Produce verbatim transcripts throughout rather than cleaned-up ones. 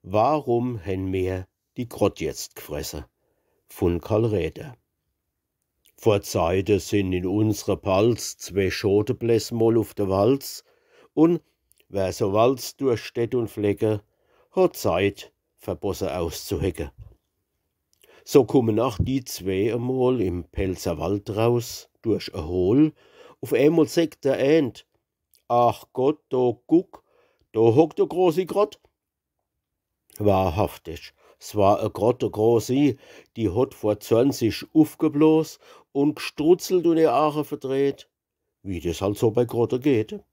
Warum hen mir die Grott jetzt gfresse? Vun Karl Räder. Vor Zeite sin in unsre Palz zwee Schotebläss mol uf de Walz, un wer so Walz durch Städt un Flecke, hot Zeit, Verbosse auszuhecke. So kummen ach die zwee emol im Pälzer Wald raus, durch e Hohl. Uf emol secht der eent: „Ach Gott, do guck, do hockt e großi Grott.“ Wahrhaftig, s war e Grott, e großi, die hot vor zwanzig ufgeblos un gstrutzelt un ihr Aache verdreht, wie des halt so bei Grotte geht.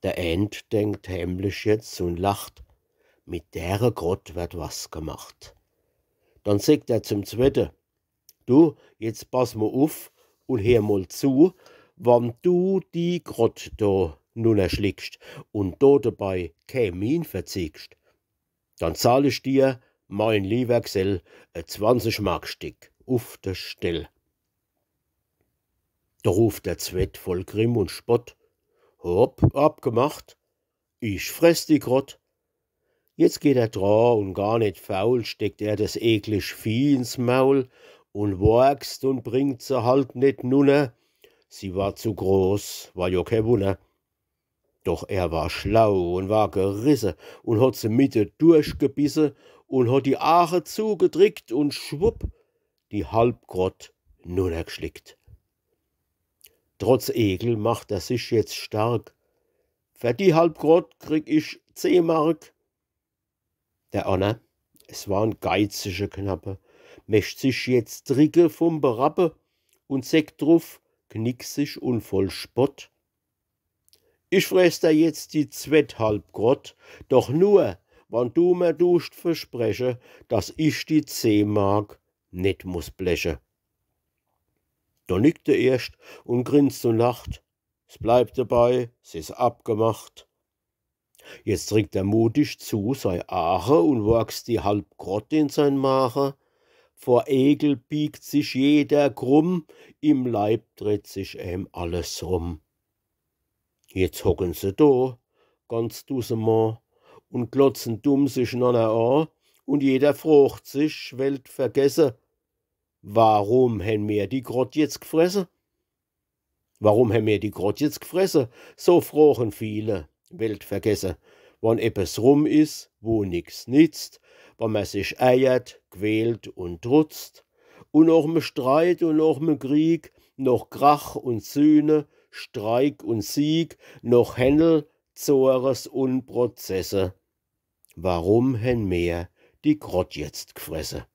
Der eent denkt heimlich jetzt un lacht: „Mit dere Grott werd was gemacht.“ Dann secht er zum zwette: „Du, jetzt bass mo uf un her mol zu, wann du die Grott do nunnerschlickscht un do debei kee Mien verziehscht, dann zahl ich dir, mein liewer Gsell, e zwanzig Mark Stick uf de Stell.“ Do ruft der zwett voll Grimm un Spott: „Hopp, abgemacht, ich fress die Grott.“ Jetzt geht er dra un gar net faul steckt er des eklig Vieh ins Maul un workst un bringt se halt net nunner. Sie war zu groß, war jo kee Wunner. Doch er war schlau un war gerisse un hot se mitte durchgebisse un hot die Aache zugedrickt un schwupp, die Halbgrott nunnergschlickt. Trotz Ekel macht er sich jetzt stark: „Fer die Halbgrott krieg ich zeh Mark.“ Der anner, es war en geizige Knappe, mecht sich jetzt dricke vum Berappe un secht druf, knicksig un voll Spott: „Ich fress der jetzt die zwett Halbgrott, doch nur, wann du mer duscht verspreche, dass ich die zeh Mark net muss bleche.“ Do nickt er erscht un grinst un lacht: „S bleibt debei, s is abgemacht.“ Jetzt drickt er mutig zu sei Aache un workst die Halbgrott in sein Maache. Vor Ekel biegt sich jeder krumm, im Leib dreht sich em alles rum. Jetzt hocken se do, ganz doucement, un glotzen dumm sich nanner a, un jeder frocht sich, weltvergesse: „Warum hen mir die Grott jetzt gfresse?“ Warum hen mir die Grott jetzt gfresse? So frochen viele, weltvergesse. Wann eppes rum is, wo nix nitzt, wann mer sich eiert, quält un trutzt, un noch me Streit un noch me Krieg, noch Krach un Sühne, Streik un Sieg, noch Händel, Zores un Prozesse. Warum hen mir die Grott jetzt gfresse?